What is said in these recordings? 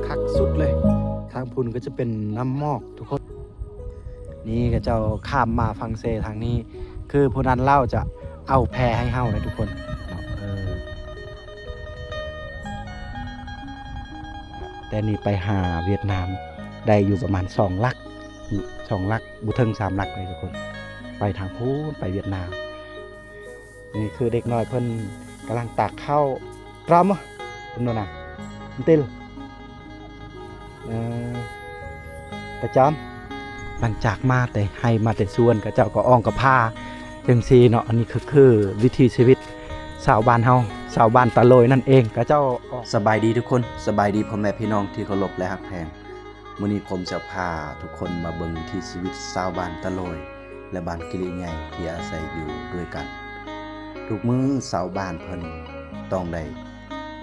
ຄັກສຸດເລີຍ. ທາງພຸ້ນກໍຈະເປັນນ້ຳໝອກທຸກຄົນ. ນີ້ເຂົາເຈົ້າຂ້າມມາຝັ່ງເຊທາງນີ້ ຄືຜູ້ນັ້ນລາວຈະເອົາແພໃຫ້ເຮົາເດ້ທຸກຄົນເນາະ. ເອີ ແຕ່ນີ້ໄປຫາຫວຽດນາມໄດ້ຢູ່ປະມານສອງຫຼັກ ສອງຫຼັກ ບໍ່ເຖິງສາມຫຼັກເລີຍທຸກຄົນ. ໄປທາງພຸ້ນ ໄປຫວຽດນາມ. ນີ້ຄືເດັກນ້ອຍເພິ່ນກຳລັງຕັກເຂົ້າ Trâm á, nó nè, Mtil. ເອີ ປະຈຳ ຫຼັງຈາກມາແຕ່ໄຮ່ມາແຕ່ສວນ ເຂົາເຈົ້າກໍອອງກະພາຈັ່ງຊີ້ເນາະ. ອັນນີ້ຄື ຄືວິຖີຊີວິດຊາວບ້ານເຮົາ ຊາວບ້ານຕາໂລຍນັ້ນເອງ. ເຂົາເຈົ້າອອກ ສະບາຍດີທຸກຄົນ ສະບາຍດີພໍ່ແມ່ພີ່ນ້ອງທີ່ເຄົາລົບ ແລະ ຮັກແພງ. ມື້ນີ້ຜົມຈະພາທຸກຄົນມາເບິ່ງວິຖີຊີວິດຊາວບ້ານຕາໂລຍ ແລະ ບ້ານກິລິໃຫຍ່ທີ່ອາໄສຢູ່ດ້ວຍກັນ. ທຸກມື້ຊາວບ້ານເພິ່ນຕ້ອງໄດ້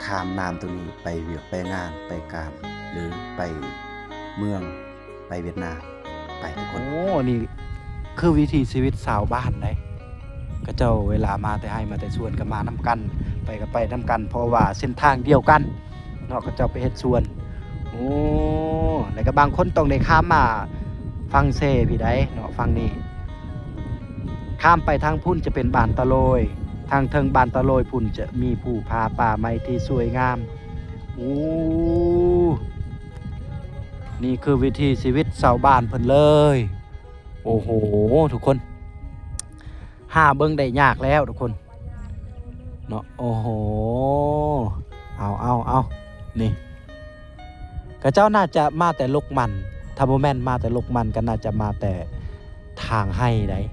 ຂ້າມນ້ຳຕົງນີ້ໄປວຽກໄປງານໄປການ ຫຼື ໄປເມືອງ ໄປຫວຽດນາມ ໄປທຸກຄົນ. ໂອ້ ນີ້ຄືວິຖີຊີວິດຊາວບ້ານເດ້. ເຂົາເຈົ້າເວລາມາແຕ່ໄຮ່ມາແຕ່ສວນກໍມານຳກັນ ໄປກໍໄປນຳກັນ ເພາະວ່າເສັ້ນທາງດຽວກັນເນາະ ເຂົາເຈົ້າໄປເຮັດສວນ. ໂອ້ ແລ້ວກໍບາງຄົນຕ້ອງໄດ້ຂ້າມມາຝັ່ງເຊພີ້ໃດ໋ເນາະ ຝັ່ງນີ້. ຂ້າມໄປທາງພຸ້ນຈະເປັນບ້ານຕາໂລຍ ທາງເທິງບ້ານຕາໂລຍພຸ້ນຈະມີພູຜາປ່າໄມ້ທີ່ສວຍງາມ. ໂອ້ ນີ້ຄືວິຖີຊີວິດຊາວບ້ານເພິ່ນເລີຍ. ໂອ້ໂຫ ທຸກຄົນ ຫາເບິ່ງໄດ້ຍາກແລ້ວທຸກຄົນເນາະ. ໂອ້ໂຫ ເອົາ ເອົາ ເອົາ ນີ້ ເຂົາເຈົ້າໜ້າຈະມາແຕ່ລົກມັນ ຖ້າບໍ່ແມ່ນມາແຕ່ລົກມັນ ກໍໜ້າຈະມາແຕ່ທາງໄຮ່ໃດ໋.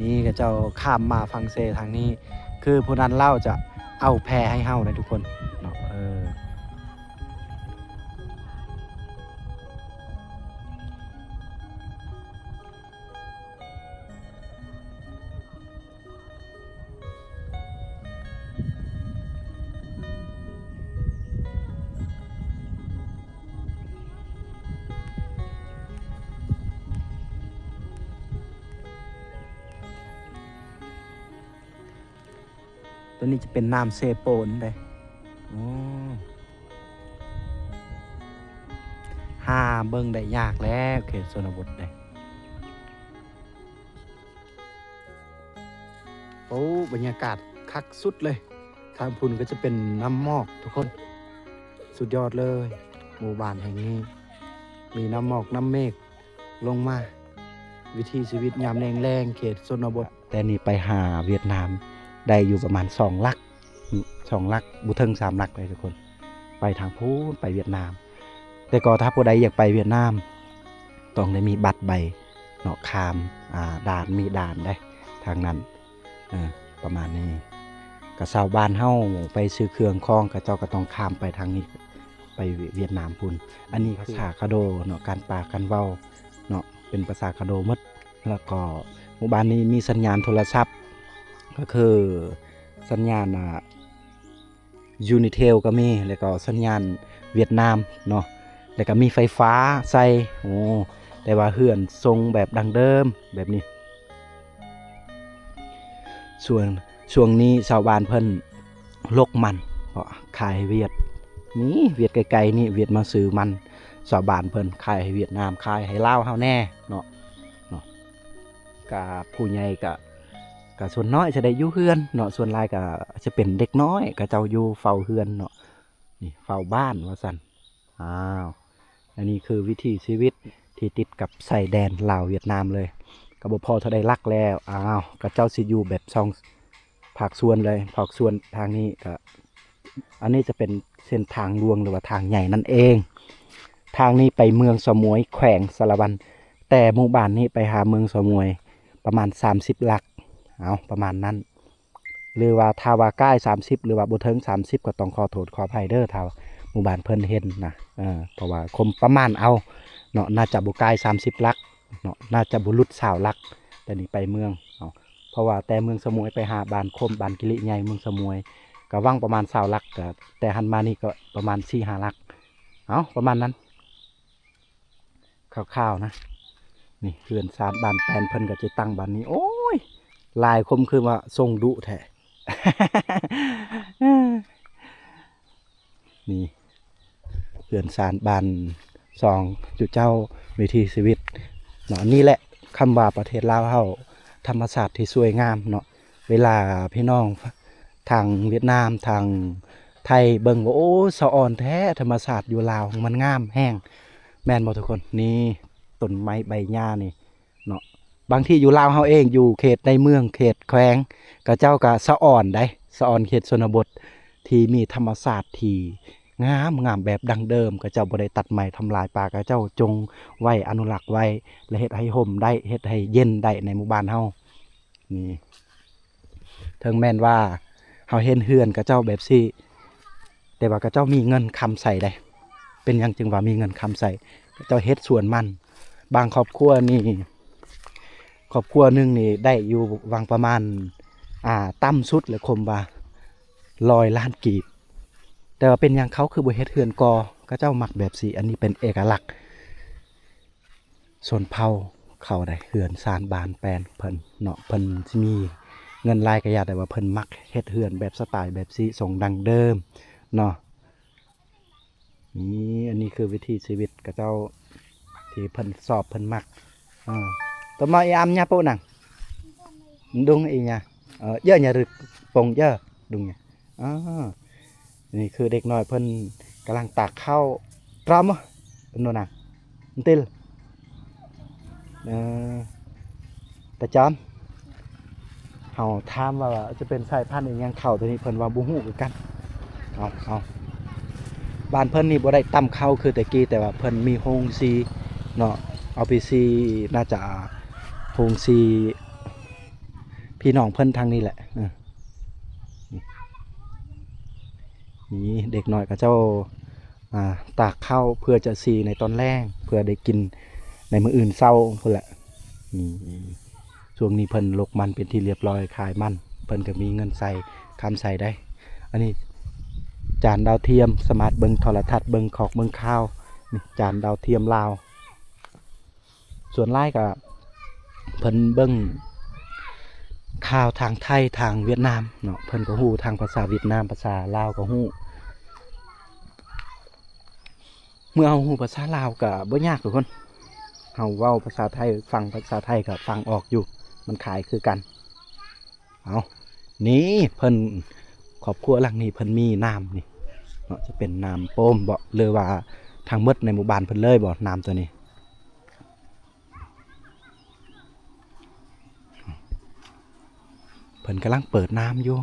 ນີ້ເຂົາເຈົ້າຂ້າມມາຝັ່ງເຊທາງນີ້ ຄືຜູ້ນັ້ນລາວຈະເອົາແພໃຫ້ເຮົາເດ້ທຸກຄົນເນາະ. ເອີ ຕົວນີ້ຈະເປັນນ້ຳເຊໂປນເດ້. ໂອ້ ຫາເບິ່ງໄດ້ຍາກແລ້ວ ເຂດຊົນນະບົດເດ້. ໂອ້ ບັນຍາກາດຄັກສຸດເລີຍ. ທາງພຸ້ນກໍຈະເປັນນ້ຳໝອກທຸກຄົນ ສຸດຍອດເລີຍ. ໝູ່ບ້ານແຫ່ງນີ້ມີນ້ຳໝອກນ້ຳເມກລົງມາ. ວິຖີຊີວິດຍາມແລງໆ ເຂດຊົນນະບົດ. ແຕ່ນີ້ໄປຫາຫວຽດນາມໄດ້ຢູ່ປະມານສອງຫຼັກ ສອງຫຼັກ ບໍ່ເຖິງສາມຫຼັກເລີຍທຸກຄົນ. ໄປທາງພຸ້ນ ໄປຫວຽດນາມ. ແຕ່ກໍຖ້າຜູ້ໃດຢາກໄປຫວຽດນາມ ຕ້ອງໄດ້ມີບັດໃບເນາະ ຂ້າມ ອ່າ ດ່ານ ມີດ່ານເດ້ທາງນັ້ນ. ເອີ ປະມານນີ້ ກະຊາວບ້ານເຮົາໄປຊື້ເຄື່ອງຂອງ ເຂົາເຈົ້າກໍຕ້ອງຂ້າມໄປທາງນີ້ ໄປຫວຽດນາມພຸ້ນ. ອັນນີ້ພາສາກະໂດເນາະ ການປາກການເວົ້າເນາະ ເປັນພາສາກະໂດໝົດ. ແລ້ວກໍໝູ່ບ້ານນີ້ມີສັນຍານໂທລະສັບ ກໍຄືສັນຍານ ອ່າ ຢູນີເທວກໍມີ ແລ້ວກໍສັນຍານຫວຽດນາມເນາະ ແລ້ວກໍມີໄຟຟ້າໃສ່. ໂອ້ ແຕ່ວ່າເຮືອນຊົງແບບດັ້ງເດີມແບບນີ້. ສ່ວນ ຊ່ວງນີ້ຊາວບ້ານເພິ່ນລົກມັນ ເພາະຂາຍໃຫ້ຫວຽດ. ນີ້ຫວຽດໃກ້ໆນີ້ ຫວຽດມາຊື້ມັນ. ຊາວບ້ານເພິ່ນຂາຍໃຫ້ຫວຽດນາມ ຂາຍໃຫ້ລາວເຮົາແດ່ເນາະ ເນາະ. ກະຜູ້ໃຫຍ່ກະ ກະສ່ວນນ້ອຍຈະໄດ້ຢູ່ເຮືອນເນາະ ສ່ວນຫຼາຍກະຈະເປັນເດັກນ້ອຍ ເຂົາເຈົ້າຢູ່ເຝົ້າເຮືອນເນາະ ນີ້ເຝົ້າບ້ານວ່າຊັ້ນ. ອ້າວ ອັນນີ້ຄືວິຖີຊີວິດທີ່ຕິດກັບຊາຍແດນລາວຫວຽດນາມເລີຍ ກໍບໍ່ພໍເທົ່າໃດຫຼັກແລ້ວ. ອ້າວ ເຂົາເຈົ້າຊິຢູ່ແບບຊ່ອງ ພາກສ່ວນເລີຍ ພາກສ່ວນທາງນີ້ກະ ອັນນີ້ຈະເປັນເສັ້ນທາງຫຼວງ ຫຼືວ່າທາງໃຫຍ່ນັ້ນເອງ. ທາງນີ້ໄປເມືອງສະໝວຍ ແຂວງສາລະວັນ ແຕ່ໝູ່ບ້ານນີ້ໄປຫາເມືອງສະໝວຍປະມານສາມສິບຫຼັກ ເອົາ ປະມານນັ້ນ ຫຼືວ່າຖ້າວ່າກາຍສາມສິບ ຫຼືວ່າບໍ່ເຖິງສາມສິບ ກໍຕ້ອງຂໍໂທດຂໍອະໄພເດີ ຖ້າໝູ່ບ້ານເພິ່ນເຫັນນະ. ເອີ ເພາະວ່າຄົມປະມານເອົາເນາະ ໜ້າຈະບໍ່ກາຍສາມສິບຫຼັກເນາະ ໜ້າຈະບໍ່ຫຼຸດຊາວຫຼັກ. ແຕ່ນີ້ໄປເມືອງເນາະ ເພາະວ່າແຕ່ເມືອງສະໝວຍໄປຫາບ້ານຄົມ ບ້ານກິລິໃຫຍ່ ເມືອງສະໝວຍ ກະຫວ່າງປະມານຊາວຫຼັກ ກະແຕ່ຫັ້ນມານີ້ກໍປະມານສີ່ຫ້າຫຼັກ ເອົາ ປະມານນັ້ນ. ຄ່າວໆນະ. ນີ້ເຮືອນຊານບ້ານແປນເພິ່ນກໍຈະຕັ້ງບາດນີ້. ໂອ້ຍ ຫຼາຍຄົມຄືວ່າຊົງດຸແທ້. ນີ້ເຮືອນຊານບ້ານຊ່ອງຈຸເຈົ້າ ວິຖີຊີວິດເນາະ. ນີ້ແຫຼະຄຳວ່າປະເທດລາວເຮົາ ທຳມະຊາດທີ່ສວຍງາມເນາະ. ເວລາພີ່ນ້ອງທາງຫວຽດນາມ ທາງໄທເບິ່ງວ່າ ໂອ້ ສະອອນແທ້ ທຳມະຊາດຢູ່ລາວມັນງາມແຮງ ແມ່ນບໍ່ທຸກຄົນ? ນີ້ຕົ້ນໄມ້ໃບຫຍ້ານີ້ເນາະ. ບາງທີຢູ່ລາວເຮົາເອງ ຢູ່ເຂດໃນເມືອງ ເຂດແຂວງ ເຂົາເຈົ້າກໍສະອອນໃດ໋ ສະອອນເຂດຊົນນະບົດທີ່ມີທຳມະຊາດທີ່ງາມ ງາມແບບດັ້ງເດີມ. ເຂົາເຈົ້າບໍ່ໄດ້ຕັດໄມ້ທຳລາຍປ່າ ເຂົາເຈົ້າຈົ່ງໄວ້ ອະນຸລັກໄວ້ ແລະ ເຮັດໃຫ້ຮົ່ມໄດ້ ເຮັດໃຫ້ເຢັນໄດ້ໃນໝູ່ບ້ານເຮົາ. ນີ້ ເຖິງແມ່ນວ່າເຮົາເຫັນເຮືອນເຂົາເຈົ້າແບບຊີ້ ແຕ່ວ່າເຂົາເຈົ້າມີເງິນຄຳໃຊ້ໃດ໋. ເປັນຫຍັງຈຶ່ງວ່າມີເງິນຄຳໃຊ້? ເຂົາເຈົ້າເຮັດສວນມັນ. ບາງຄອບຄົວນີ້ ຄອບຄົວໜຶ່ງນີ້ໄດ້ຢູ່ຫວ່າງປະມານ ອ່າ ຕ່ຳສຸດແຫຼະ ຄົມວ່າຮ້ອຍລ້ານກີບ. ແຕ່ວ່າເປັນຫຍັງເຂົາຄືບໍ່ເຮັດເຮືອນກໍ? ເຂົາເຈົ້າມັກແບບຊີ້. ອັນນີ້ເປັນເອກະລັກ ຊົນເຜົ່າເຂົາໃດ໋ ເຮືອນຊານບ້ານແປນເພິ່ນເນາະ. ເພິ່ນຊິມີເງິນຫຼາຍກະຢ່າ ແຕ່ວ່າເພິ່ນມັກເຮັດເຮືອນແບບສະໄຕແບບຊີ້ ຊົງດັ້ງເດີມເນາະ. ນີ້ ອັນນີ້ຄືວິຖີຊີວິດເຂົາເຈົ້າທີ່ເພິ່ນຊອບ ເພິ່ນມັກ. ເອີ ໂຕມາອີອຳຍາໂປະນັງ ດຸງອີຍາ ເອີ ເຢີຍາຣຶກປົງເຢີ ດຸງຍາ. ອາ ນີ້ຄືເດັກນ້ອຍເພິ່ນກຳລັງຕາກເຂົ້າ ຕຣອມ ໂນນະ ຕິລ ເອີ ຕາຈອມ. ເຮົາຖາມວ່າຈະເປັນສາຍພັນອີ່ຫຍັງເຂົ້າໂຕນີ້ ເພິ່ນວ່າບໍ່ຮູ້ຄືກັນ. ເອົາ ເອົາ ບ້ານເພິ່ນນີ້ບໍ່ໄດ້ຕຳເຂົ້າຄືແຕ່ກີ້ ແຕ່ວ່າເພິ່ນມີໂຮງສີເນາະ ເອົາໄປສີ ໜ້າຈະໂຮງສີ ພີ່ນ້ອງເພິ່ນທາງນີ້ແຫຼະ. ເອີ ນີ້ເດັກນ້ອຍເຂົາເຈົ້າ ອ່າ ຕາກເຂົ້າເພື່ອຈະສີໃນຕອນແລງ ເພື່ອໄດ້ກິນໃນມື້ອື່ນເຊົ້າພຸ້ນແຫຼະ. ນີ້ ຊ່ວງນີ້ເພິ່ນລົກມັນເປັນທີ່ລຽບຮ້ອຍ ຂາຍມັນ ເພິ່ນກໍມີເງິນໃຊ້ຄຳໃຊ້ໄດ໋. ອັນນີ້ຈານດາວທຽມ ສາມາດເບິ່ງໂທລະທັດ ເບິ່ງຄອກເບິ່ງຄາວ. ນີ້ຈານດາວທຽມລາວ. ສ່ວນຫຼາຍກໍເພິ່ນເບິ່ງຂ່າວທາງໄທ ທາງຫວຽດນາມເນາະ ເພິ່ນກໍຮູ້ທັງພາສາຫວຽດນາມ ພາສາລາວກໍຮູ້. ເມື່ອເຮົາຮູ້ພາສາລາວກໍບໍ່ຍາກທຸກຄົນ ເຮົາເວົ້າພາສາໄທ ຟັງພາສາໄທກໍຟັງອອກຢູ່ ມັນຄ້າຍຄືກັນ. ເອົາ ນີ້ເພິ່ນ ຄອບຄົວຫຼັງນີ້ເພິ່ນມີນ້ຳນີ້ເນາະ ຈະເປັນນ້ຳໂປ່ມບໍ ຫຼືວ່າທັງໝົດໃນໝູ່ບ້ານເພິ່ນເລີຍບໍ ນ້ຳໂຕນີ້? ເພິ່ນກຳລັງເປີດນ້ຳຢູ່.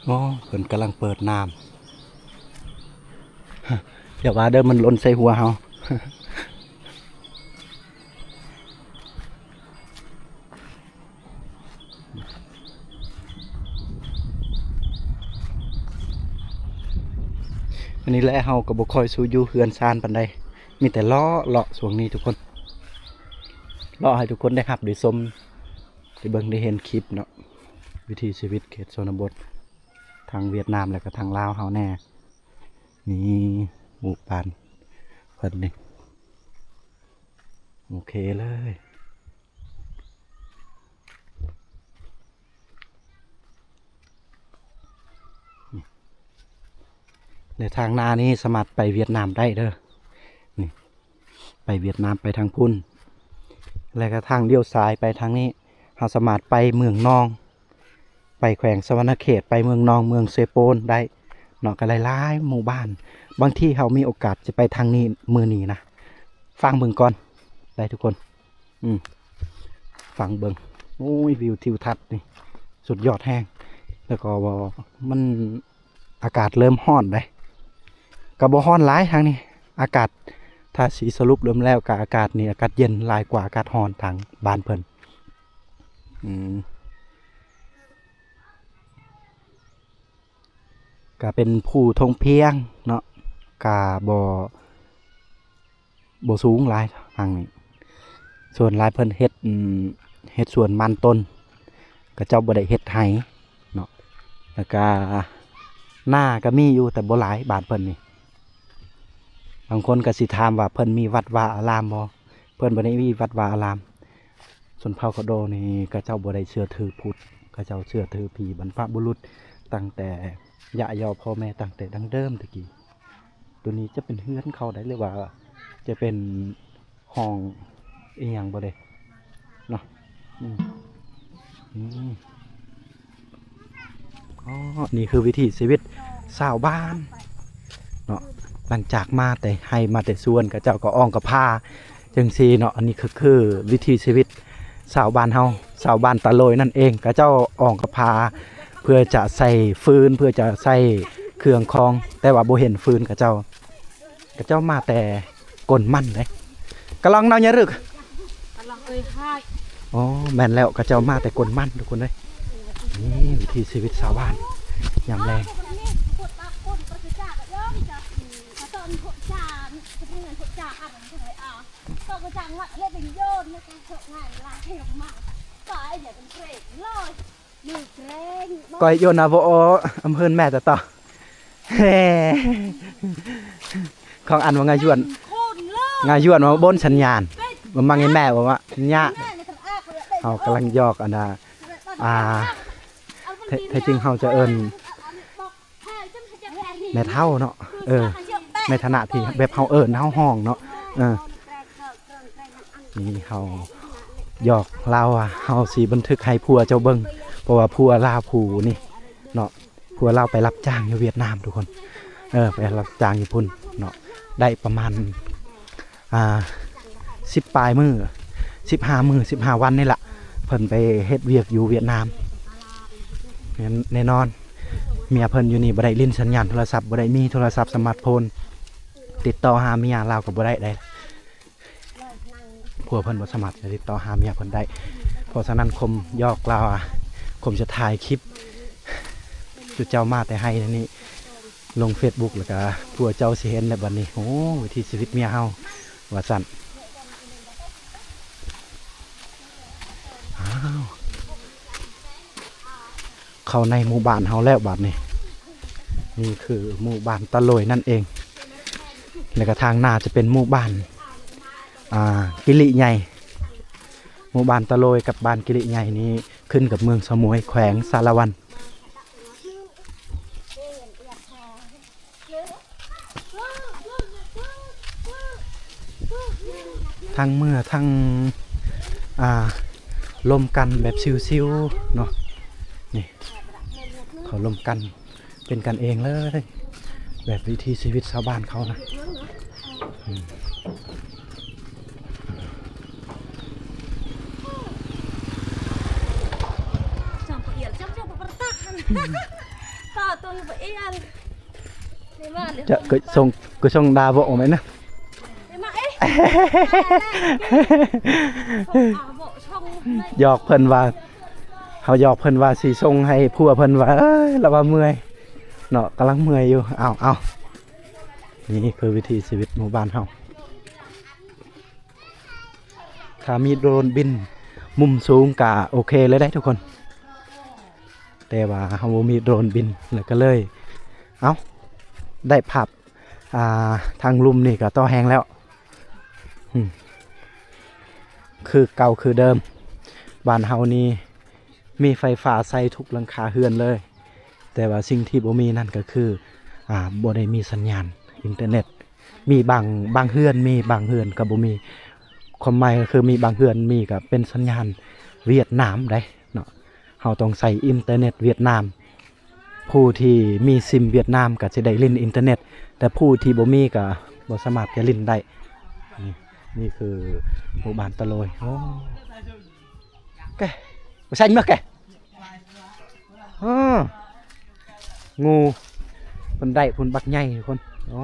ໂອ້ ເພິ່ນກຳລັງເປີດນ້ຳ ຢ່າວ່າເດີ ມັນຫຼົ່ນໃສ່ຫົວເຮົາ. ອັນນີ້ແຫຼະ ເຮົາກໍບໍ່ຄ່ອຍສູ່ຢູ່ເຮືອນຊານປານໃດ ມີແຕ່ເລາະເລາະຊ່ວງນີ້ທຸກຄົນ ເລາະໃຫ້ທຸກຄົນໄດ້ຮັບໄດ້ຊົມ ໄດ້ເບິ່ງໄດ້ເຫັນຄລິບເນາະ ວິຖີຊີວິດເຂດຊົນນະບົດ ທາງຫວຽດນາມ ແລະກະທາງລາວເຮົາແດ່. ນີ້ໝູ່ບ້ານເພິ່ນນີ້ ໂອເຄເລີຍ. ແລະທາງໜ້ານີ້ສາມາດໄປຫວຽດນາມໄດ້ເດີ ນີ້ ໄປຫວຽດນາມໄປທາງພຸ້ນ ແລະກະທາງລ້ຽວຊ້າຍໄປທາງນີ້ ເຮົາສາມາດໄປເມືອງນອງ ໄປແຂວງສະຫວັນນະເຂດ ໄປເມືອງນອງ ເມືອງເຊໂປນໄດ້ເນາະ ກໍຫຼາຍໆໝູ່ບ້ານ. ບາງທີເຮົາມີໂອກາດຈະໄປທາງນີ້ມື້ນີ້ນະ ຟັງເບິ່ງກ່ອນໄດ້ທຸກຄົນ ອືມ ຟັງເບິ່ງ. ໂອ້ຍ ວິວທິວທັດນີ້ສຸດຍອດແຮງ ແລ້ວກໍມັນ ອາກາດເລີ່ມຮ້ອນເດ້ ກໍບໍ່ຮ້ອນຫຼາຍທາງນີ້ ອາກາດ ຖ້າຊິສະຫຼຸບລວມແລ້ວກໍອາກາດນີ້ ອາກາດເຢັນຫຼາຍກວ່າອາກາດຮ້ອນທາງບ້ານເພິ່ນ ອືມ ກໍເປັນພູທົ່ງພຽງເນາະ ກໍບໍ່ ບໍ່ສູງຫຼາຍທາງນີ້ ສ່ວນຫຼາຍເພິ່ນເຮັດ ອືມ ເຮັດສວນມັນຕົ້ນ ເຂົາເຈົ້າບໍ່ໄດ້ເຮັດໄຮ່ເນາະ ແລ້ວກະນາກໍມີຢູ່ ແຕ່ບໍ່ຫຼາຍ ບ້ານເພິ່ນນີ້. ບາງຄົນກໍຊິຖາມວ່າເພິ່ນມີວັດວາອາລາມບໍ່? ເພິ່ນບໍ່ໄດ້ມີວັດວາອາລາມ. ຊົນເຜົ່າກະໂດນີ້ ເຂົາເຈົ້າບໍ່ໄດ້ເຊື່ອຖືພຸດ, ເຂົາເຈົ້າເຊື່ອຖືຜີບັນພະບຸລຸດ ຕັ້ງແຕ່ຢາຍໍພໍ່ແມ່ ຕັ້ງແຕ່ດັ້ງເດີມແຕ່ກີ້. ໂຕນີ້ຈະເປັນເຮືອນເຂົາໄດ໋ ຫຼືວ່າຈະເປັນຫ້ອງອີ່ຫຍັງບໍ່ເດ ເນາະ. ອືມ ອືມ ອໍ ນີ້ຄືວິຖີຊີວິດຊາວບ້ານເນາະ ຫຼັງຈາກມາແຕ່ໄຮ່ມາແຕ່ສວນ ເຂົາເຈົ້າກໍອ່ອງກະພາ ຈັ່ງຊີ້ເນາະ. ອັນນີ້ກໍຄືວິຖີຊີວິດຊາວບ້ານເຮົາ ຊາວບ້ານຕາໂລຍນັ້ນເອງ. ເຂົາເຈົ້າອ່ອງກະພາເພື່ອຈະໃສ່ຟືນ ເພື່ອຈະໃສ່ເຄື່ອງຂອງ ແຕ່ວ່າບໍ່ເຫັນຟືນເຂົາເຈົ້າ. ເຂົາເຈົ້າມາແຕ່ກົນມັນເດ້. ກະລອງເນາະຍາລຶກ ກະລອງເອີຍ ອໍ ແມ່ນແລ້ວ ເຂົາເຈົ້າມາແຕ່ກົນມັນ ທຸກຄົນເອີຍ. ນີ້ວິຖີຊີວິດຊາວບ້ານຍາມແລງ. ກອຍໂຍນາໂວໂອ ອຳເພີນແມ່ຕະຕໍ ຂອງອັນວ່າງາຍວນ ງາຍວນວ່າບົນສັນຍານ ວ່າມັງໃຫ້ແມ່ວ່າຍະ ເຮົາກຳລັງຢອກອັນນ່າ ອ່າ ແທ້ ແທ້ຈິງເຮົາຈະເອີ້ນ ແມ່ເຖົ້າເນາະ ເອີ ໃນຖານະທີ່ແບບເຮົາເອີ້ນ ເຮົາຮ້ອງເນາະ ເອີ ນີ້ເຮົາຢອກລາວວ່າ ເຮົາຊິບັນທຶກໃຫ້ຜົວເຈົ້າເບິ່ງ ເພາະວ່າຜົວລາວຜູ້ນີ້ເນາະ ຜົວລາວໄປຮັບຈ້າງຢູ່ຫວຽດນາມ ທຸກຄົນ ເອີ ໄປຮັບຈ້າງຢູ່ພຸ້ນເນາະ ໄດ້ປະມານ ອ່າ ສິບປາຍມື້ ສິບຫ້າມື້ ສິບຫ້າວັນນີ້ລະ ເພິ່ນໄປເຮັດວຽກຢູ່ຫວຽດນາມ. ແນ່ນອນ ເມຍເພິ່ນຢູ່ນີ້ບໍ່ໄດ້ຫຼິ້ນສັນຍານໂທລະສັບ ບໍ່ໄດ້ມີໂທລະສັບສະມາດໂຟນ ຕິດຕໍ່ຫາເມຍລາວກໍບໍ່ໄດ້ໃດ໋ ຜົວເພິ່ນບໍ່ສາມາດຈະຕິດຕໍ່ຫາເມຍເພິ່ນໄດ້. ເພາະສະນັ້ນ ຄົມຢອກລາວວ່າ ຄົມຈະຖ່າຍຄລິບ ຈຸເຈົ້າມາແຕ່ໄຮ່ນີ້ ລົງເຟສບຸກ ແລ້ວກະຜົວເຈົ້າຊິເຫັນແລ້ວບັດນີ້ ໂອ້ ວິຖີຊີວິດເມຍເຮົາ ວ່າຊັ້ນ. ອ້າວ ເຂົ້າໃນໝູ່ບ້ານເຮົາແລ້ວບາດນີ້ ນີ້ຄືໝູ່ບ້ານຕະໂລຍນັ້ນເອງ ແລ້ວກະທາງໜ້າຈະເປັນໝູ່ບ້ານ ອ່າ ກິລິໃຫຍ່. ໝູ່ບ້ານຕະໂລຍກັບບ້ານກິລິໃຫຍ່ນີ້ ຂຶ້ນກັບເມືອງສະໝວຍ ແຂວງສາລະວັນ. ທັງເມືອ ທັງ ອ່າ ລົມກັນແບບຊິວໆເນາະ ນີ້ ເຂົາລົມກັນ ເປັນກັນເອງເລີຍ ແບບວິຖີຊີວິດຊາວບ້ານເຂົານະ. ອືມ ຈະກະຊົງ ກະຊົງດາເບາະແມ່ນນະ. ຢອກເພິ່ນວ່າ ເຮົາຢອກເພິ່ນວ່າຊິສົ່ງໃຫ້ຜົວເພິ່ນວ່າ ເອີຍ ລາວວ່າເມື່ອຍເນາະ ກຳລັງເມື່ອຍຢູ່. ເອົາ ເອົາ ນີ້ຄືວິຖີຊີວິດໝູ່ບ້ານເຮົາ. ຖ້າມີໂດຣນບິນມຸມສູງກະໂອເຄເລີຍເດ້ທຸກຄົນ ແຕ່ວ່າເຮົາບໍ່ມີໂດຣນບິນ ແລ້ວກະເລີຍ ເອົ້າ ໄດ້ພາບ ອ່າ ທາງລຸ່ມນີ້ກະຕໍ່ແຮງແລ້ວ. ອືມ ຄືເກົ່າຄືເດີມ ບ້ານເຮົານີ້ມີໄຟຟ້າໃສ່ທຸກຫຼັງຄາເຮືອນເລີຍ ແຕ່ວ່າສິ່ງທີ່ບໍ່ມີນັ້ນກະຄື ອ່າ ບໍ່ໄດ້ມີສັນຍານອິນເຕີເນັດ. ມີບາງ ບາງເຮືອນມີ ບາງເຮືອນກະບໍ່ມີ. ຄວາມໝາຍກະຄືມີບາງເຮືອນມີກະເປັນສັນຍານຫວຽດນາມໃດ໋ເນາະ. ເຮົາຕ້ອງໃຊ້ອິນເຕີເນັດຫວຽດນາມ. ຜູ້ທີ່ມີຊິມຫວຽດນາມກະຊິໄດ້ຫຼິ້ນອິນເຕີເນັດ ແຕ່ຜູ້ທີ່ບໍ່ມີກະບໍ່ສາມາດຈະຫຼິ້ນໄດ້. ນີ້ ນີ້ຄືໝູ່ບ້ານຕະໂລຍ. ໂອ້ ແກ ບໍ່ໃສ່ເມືອກແກ. ອໍ ງູ ເພິ່ນໄດ້ພຸ້ນບັກໃຫຍ່ທຸກຄົນ. ອໍ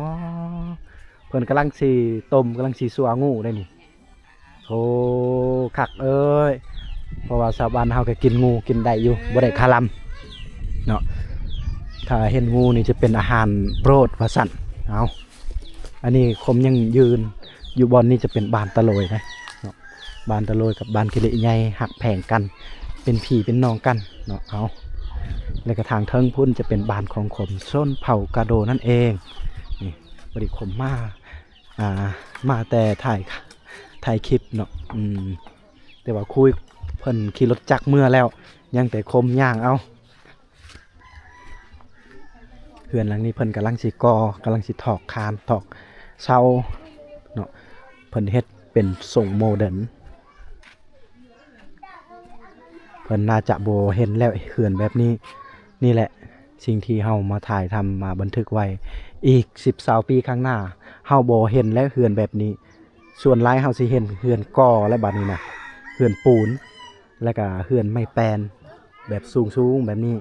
ເພິ່ນກຳລັງຊິຕົ້ມ ກຳລັງຊິຊົ່ວງູໄດ໋ນີ້. ໂອ້ ຄັກເອີຍ ເພາະວ່າຊາວບ້ານເຮົາກະກິນງູກິນໄດ້ຢູ່ ບໍ່ໄດ້ຄາລຳເນາະ. ຖ້າເຫັນງູນີ້ຈະເປັນອາຫານໂປດວ່າຊັ້ນ. ເອົາ ອັນນີ້ຄົມຍັງຢືນຢູ່ບ່ອນນີ້ ຈະເປັນບ້ານຕະໂລຍເດ້ເນາະ. ບ້ານຕະໂລຍກັບບ້ານກິລິໃຫຍ່ຮັກແພງກັນ ເປັນພີ່ເປັນນ້ອງກັນເນາະ. ເອົາ ແລ້ວກໍທາງເທິງພຸ້ນຈະເປັນບ້ານຂອງຄົນຊົນເຜົ່າກະໂດນັ້ນເອງ. ນີ້ ບໍ່ໄດ້ຄົມມາ ອ່າ ມາແຕ່ຖ່າຍ ຖ່າຍຄລິບເນາະ. ອືມ ແຕ່ວ່າຄຸຍເພິ່ນຂີ່ລົດຈັກເມືອແລ້ວ ຍັງແຕ່ຄົມຍ່າງເອົາ. ເຮືອນຫຼັງນີ້ເພິ່ນກຳລັງຊິກໍ່ ກຳລັງຊິຖອກຄານ ຖອກເສົາເນາະ. ເພິ່ນເຮັດເປັນຊົງໂມເດີນ ເພິ່ນໜ້າຈະບໍ່ເຫັນແລ້ວເຮືອນແບບນີ້. ນີ້ແຫຼະສິ່ງທີ່ເຮົາມາຖ່າຍທຳ ມາບັນທຶກໄວ້. ອີກສິບຊາວປີຂ້າງໜ້າ ເຮົາບໍ່ເຫັນແລ້ວເຮືອນແບບນີ້. ສ່ວນຫຼາຍເຮົາຊິເຫັນເຮືອນກໍ່ແລ້ວ ບາດນີ້ນະ ເຮືອນປູນ ແລ້ວກະເຮືອນໄມ້ແປ້ນແບບສູງໆແບບນີ້.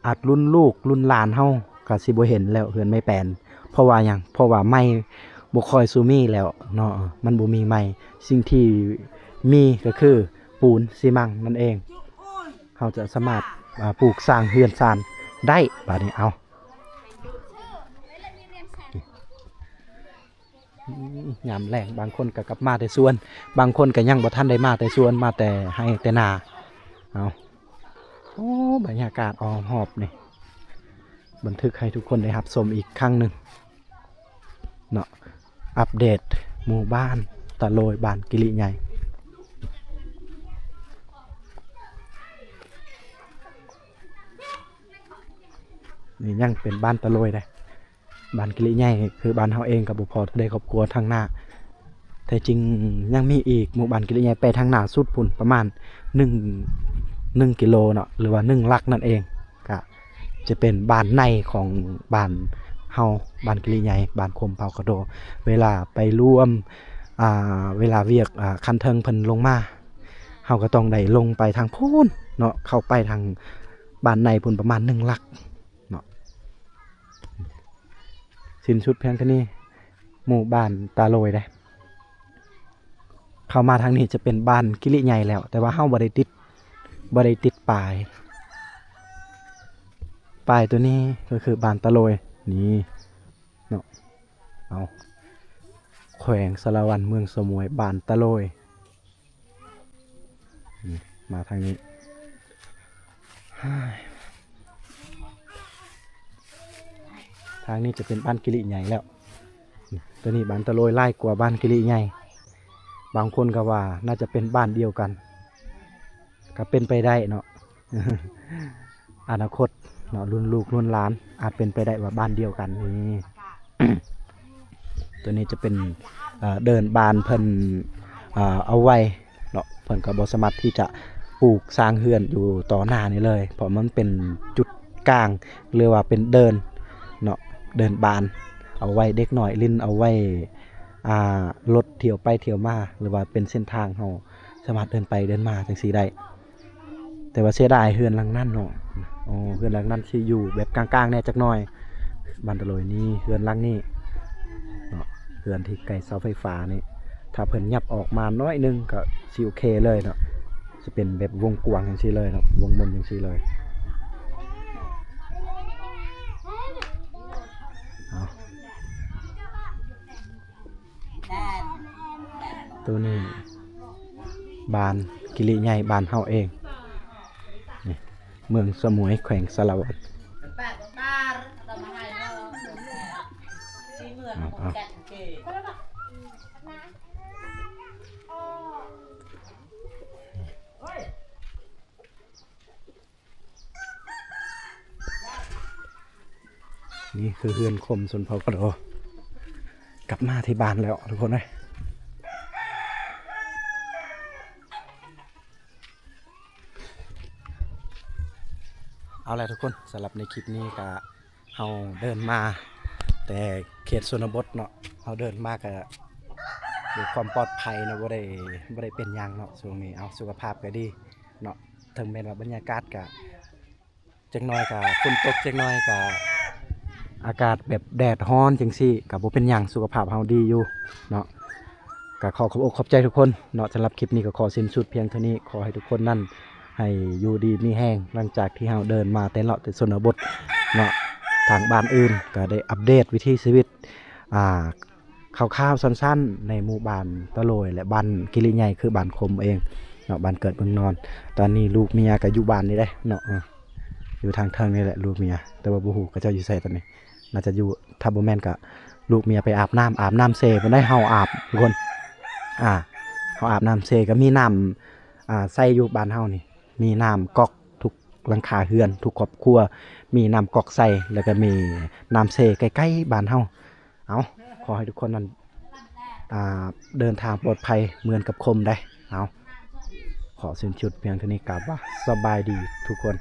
ອາດລຸ້ນລູກລຸ້ນຫຼານເຮົາກະຊິບໍ່ເຫັນແລ້ວເຮືອນໄມ້ແປ້ນ. ເພາະວ່າຫຍັງ? ເພາະວ່າໄມ້ບໍ່ຄ່ອຍສູ່ມີແລ້ວເນາະ ມັນບໍ່ມີໄມ້. ສິ່ງທີ່ມີກໍຄືປູນຊີມັງນັ້ນເອງ. ເຮົາຈະສາມາດ ອ່າ ປູກສ້າງເຮືອນຊານໄດ້. ບາດນີ້ເອົາ ອືມ ຍາມແລງບາງຄົນກໍກັບມາແຕ່ສວນ ບາງຄົນກໍຍັງບໍ່ທັນໄດ້ມາແຕ່ສວນ ມາແຕ່ໄຮ່ແຕ່ນາ. ເອົາ ໂອ້ ບັນຍາກາດອ້ອມຮອບນີ້ ບັນທຶກໃຫ້ທຸກຄົນໄດ້ຮັບຊົມອີກຄັ້ງໜຶ່ງເນາະ. ອັບເດດໝູ່ບ້ານຕະໂລຍ ບ້ານກິລິໃຫຍ່. ນີ້ຍັງເປັນບ້ານຕະໂລຍເດ້. ບ້ານກິລິໃຫຍ່ຄືບ້ານເຮົາເອງກໍບໍ່ພໍເທົ່າໃດຄອບຄົວທາງໜ້າ. ແທ້ຈິງຍັງມີອີກ ໝູ່ບ້ານກິລິໃຫຍ່ໄປທາງໜ້າສຸດພຸ້ນ ປະມານໜຶ່ງ ໜຶ່ງກິໂລເນາະ ຫຼືວ່າໜຶ່ງຫຼັກນັ້ນເອງ. ກະຈະເປັນບ້ານໃນຂອງບ້ານເຮົາ ບ້ານກິລິໃຫຍ່ ບ້ານຄົນເຜົ່າກະໂດ. ເວລາໄປລວມ ອ່າ ເວລາວຽກ ອ່າ ຂັ້ນເທິງເພິ່ນລົງມາ ເຮົາກໍຕ້ອງໄດ້ລົງໄປທາງພຸ້ນເນາະ ເຂົ້າໄປທາງບ້ານໃນພຸ້ນປະມານໜຶ່ງຫຼັກ ເນາະ. ສິ້ນສຸດພຽງເທົ່ານີ້ ໝູ່ບ້ານຕາໂລຍເດ້. ເຂົ້າມາທາງນີ້ຈະເປັນບ້ານກິລິໃຫຍ່ແລ້ວ ແຕ່ວ່າເຮົາບໍ່ໄດ້ຕິດ ບໍ່ໄດ້ຕິດປ້າຍ. ປ້າຍຕົວນີ້ກໍຄືບ້ານຕາໂລຍ ນີ້ເນາະ. ເອົາ ແຂວງສາລະວັນ ເມືອງສະໝວຍ ບ້ານຕາໂລຍ. ອືມ ມາທາງນີ້ ທາງນີ້ຈະເປັນບ້ານກິລິໃຫຍ່ແລ້ວ. ຕົວນີ້ບ້ານຕາໂລຍຫຼາຍກວ່າບ້ານກິລິໃຫຍ່. ບາງຄົນກໍວ່າໜ້າຈະເປັນບ້ານດຽວກັນ ກໍເປັນໄປໄດ້ເນາະ. ອະນາຄົດເນາະ ລຸ້ນລູກລຸ້ນຫຼານ ອາດເປັນໄປໄດ້ວ່າບ້ານດຽວກັນນີ້. ຕົວນີ້ຈະເປັນ ເອີ ເດີ່ນບ້ານເພິ່ນ ເອີ ເອົາໄວ້ເນາະ. ເພິ່ນກໍບໍ່ສາມາດທີ່ຈະປູກສ້າງເຮືອນຢູ່ຕໍ່ໜ້ານີ້ເລີຍ ເພາະມັນເປັນຈຸດກາງ ຫຼືວ່າເປັນເດີ່ນເນາະ ເດີ່ນບ້ານ ເອົາໄວ້ເດັກນ້ອຍຫຼິ້ນ ເອົາໄວ້ ອ່າ ລົດທ່ຽວໄປທ່ຽວມາ ຫຼືວ່າເປັນເສັ້ນທາງເຮົາສາມາດເດີນໄປເດີນມາຈັ່ງຊີ້ໄດ້. ແຕ່ວ່າເສຍດາຍເຮືອນຫຼັງນັ້ນເນາະ. ໂອ້ ເຮືອນຫຼັງນັ້ນຊິຢູ່ແບບກາງໆແດ່ຈັກໜ້ອຍ. ບ້ານຕາໂລຍນີ້ ເຮືອນຫຼັງນີ້ເນາະ ເຮືອນທີ່ໃກ້ເສົາໄຟຟ້ານີ້ ຖ້າເພິ່ນຫຍັບອອກມາໜ້ອຍໜຶ່ງກໍຊິໂອເຄເລີຍເນາະ. ຈະເປັນແບບວົງກວ້າງຈັ່ງຊີ້ເລີຍເນາະ ວົງມົນຈັ່ງຊີ້ເລີຍ. ເອົາ ໂຕນີ້ບ້ານກິລິໃຫຍ່ ບ້ານເຮົາເອງນີ້ ເມືອງສະໝວຍ ແຂວງສາລະວັນ. ເອົາ ເອົາ ນີ້ຄືເຮືອນຄົມຊົນເຜົ່າກະໂດ ກັບມາທີ່ບ້ານແລ້ວທຸກຄົນເອີຍ. ເອົາແຫຼະທຸກຄົນ ສຳລັບໃນຄລິບນີ້ກະ ເຮົາເດີນມາແຕ່ເຂດຊົນນະບົດເນາະ ເຮົາເດີນມາກະດ້ວຍຄວາມປອດໄພເນາະ ບໍ່ໄດ້ ບໍ່ໄດ້ເປັນຫຍັງເນາະ. ຊ່ວງນີ້ ເອົາ ສຸຂະພາບກະດີເນາະ ເຖິງແມ່ນວ່າບັນຍາກາດກະ ຈັກໜ້ອຍກະຝົນຕົກ ຈັກໜ້ອຍກະອາກາດແບບແດດຮ້ອນຈັ່ງຊີ້ ກະບໍ່ເປັນຫຍັງ ສຸຂະພາບເຮົາດີຢູ່ເນາະ. ກະຂໍຂອບອົກຂອບໃຈທຸກຄົນເນາະ. ສຳລັບຄລິບນີ້ກໍຂໍສິ້ນສຸດພຽງເທົ່ານີ້. ຂໍໃຫ້ທຸກຄົນນັ້ນໃຫ້ຢູ່ດີມີແຮງ ຫຼັງຈາກທີ່ເຮົາເດີນມາແຕ່ເລາະແຕ່ຊົນນະບົດເນາະ ທາງບ້ານອື່ນກໍໄດ້ອັບເດດວິຖີຊີວິດ ອ່າ ຄ່າວໆສັ້ນໆ ໃນໝູ່ບ້ານຕະໂລຍ ແລະ ບ້ານກິລິໃຫຍ່ ຄືບ້ານຄົມເອງເນາະ ບ້ານເກີດເມືອງນອນ. ຕອນນີ້ລູກເມຍກໍຢູ່ບ້ານນີ້ເດ້ເນາະ ເອີ ຢູ່ທາງເທິງນີ້ແຫຼະລູກເມຍ ແຕ່ວ່າບໍ່ຮູ້ເຂົາເຈົ້າຢູ່ໃສຕອນນີ້ ໜ້າຈະຢູ່ ຖ້າບໍ່ແມ່ນກໍລູກເມຍໄປອາບນ້ຳ ອາບນ້ຳເຊພຸ້ນໃດ໋ ເຮົາອາບທຸກຄົນ ອ່າ ເຮົາອາບນ້ຳເຊ ກໍມີນ້ຳ ອ່າ ໃຊ້ຢູ່ບ້ານເຮົານີ້ ມີນ້ຳກັອກທຸກຫຼັງຄາເຮືອນ ທຸກຄອບຄົວ ມີນ້ຳກັອກໃຊ້ ແລ້ວກໍມີນ້ຳເຊໃກ້ໆບ້ານເຮົາ. ເອົາ ຂໍໃຫ້ທຸກຄົນນັ້ນ ອ່າ ເດີນທາງປອດໄພເໝືອນກັບຄົມໄດ໋. ເອົາ ຂໍສິ້ນສຸດພຽງເທົ່ານີ້ ກາບວ່າສະບາຍດີທຸກຄົນ.